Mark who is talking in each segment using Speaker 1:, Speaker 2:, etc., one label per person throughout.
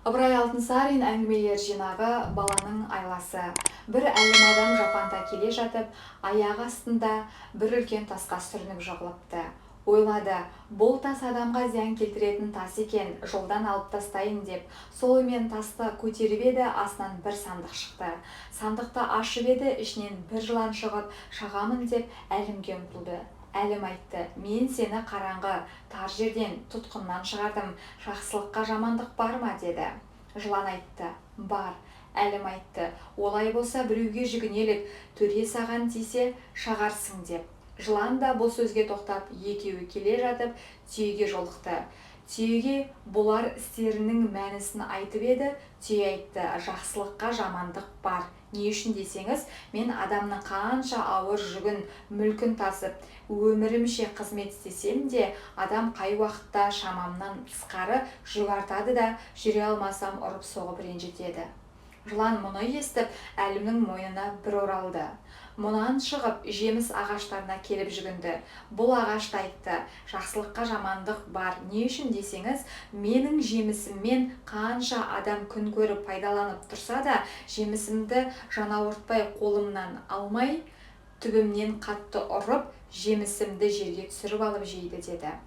Speaker 1: Ыбырай Алтынсарин әңгімелер жинағы. Баланың айласы. Бір әлім адам жапанда келе жатып, аяғы астында бір үлкен тасқа сүрініп жығылыпты. Ойлады: бұл тас адамға зиян келтіретін тас екен, жолдан алып тастайын деп. Сол оймен тасты көтеріп еді, астынан бір сандық шықты. Сандықты ашып еді, ішінен бір жылан шығып, шағамын деп әлімге ұмтылды. Әлім айтты: мен сені қараңғы тар жерден, тұтқыннан шығардым, жақсылыққа жамандық бар ма? деді. Жылан айтты: бар. Әлім айтты: олай болса, біреуге жүгінелік, төре саған тисе, шағарсың деп. Жылан да бұл сөзге тоқтап, екеуі келе жатып түйеге жолықты. Түйеге бұлар істерінің мәнісін айтып еді, түйе айтты: жақсылыққа жамандық бар, не үшін десеңіз, мен адамның қанша ауыр жүгін, мүлкін тасып, өмірімше қызмет істесем де, адам қай уақытта шамамнан тысқары жүк артады да, жүре алмасам, ұрып-соғып ренжітеді. Жылан мұны естіп, әлімнің мойнына бір оралды. Мұнан шығып, жеміс ағаштарына келіп жүгінді. Бұл ағашты айтты: жақсылыққа жамандық бар, не үшін десеңіз, менің жемісіммен қанша адам күн көріп пайдаланып тұрса да, жемісімді жан ауыртпай қолымнан алмай, түбімнен қатты ұрып, жемісімді жерге түсіріп алып жейді, деді.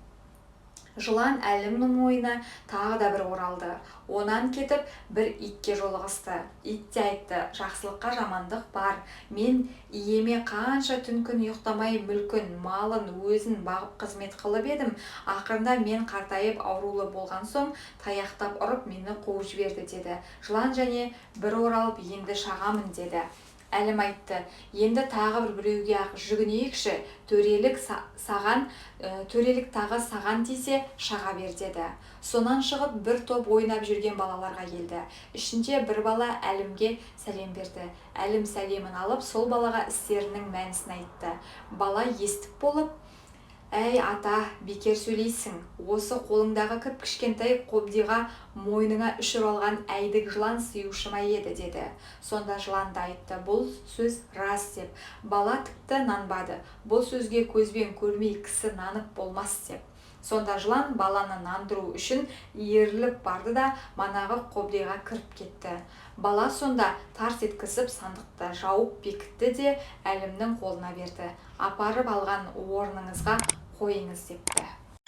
Speaker 1: Жылан әлімнің мойнына тағы да бір оралды. Онан кетіп, бір итке жолығысты. Ит те айтты: жақсылыққа жамандық бар, мен иеме қанша түн күн ұйықтамай мүлкін, малын, өзін бағып қызмет қылып едім, ақырында мен қартайып аурулы болған соң, таяқтап ұрып, мені қуып жіберді, деді. Жылан және бір оралып, енді шағамын деді. Әлім айтты: енді тағы бір біреуге ақ жүгінейікші, төрелік саған, төрелік тағы саған тисе, шаға бер, деді. Сонан шығып, бір топ ойнап жүрген балаларға келді. Ішінде бір бала әлімге сәлем берді. Әлім сәлемін алып, сол балаға істерінің мәнісін айтты. Бала естіп болып: әй, ата, бекер сөйлейсің, осы қолыңдағы кіп-кішкентай қобдиға мойныңа үш оралған әйдік жылан сыюшы ма еді, деді. Сонда жылан да айтты: бұл сөз рас, деп. Бала тіпті нанбады: бұл сөзге көзбен көрмей кісі нанып болмас, деп. Сонда жылан баланы нандыру үшін иіріліп барды да, манағы қобдиға кіріп кетті. Бала сонда тарс еткізіп сандықты жауып бекітті де, әлімнің қолына берді. Апарып алған орныңызға қойыңыз, депті.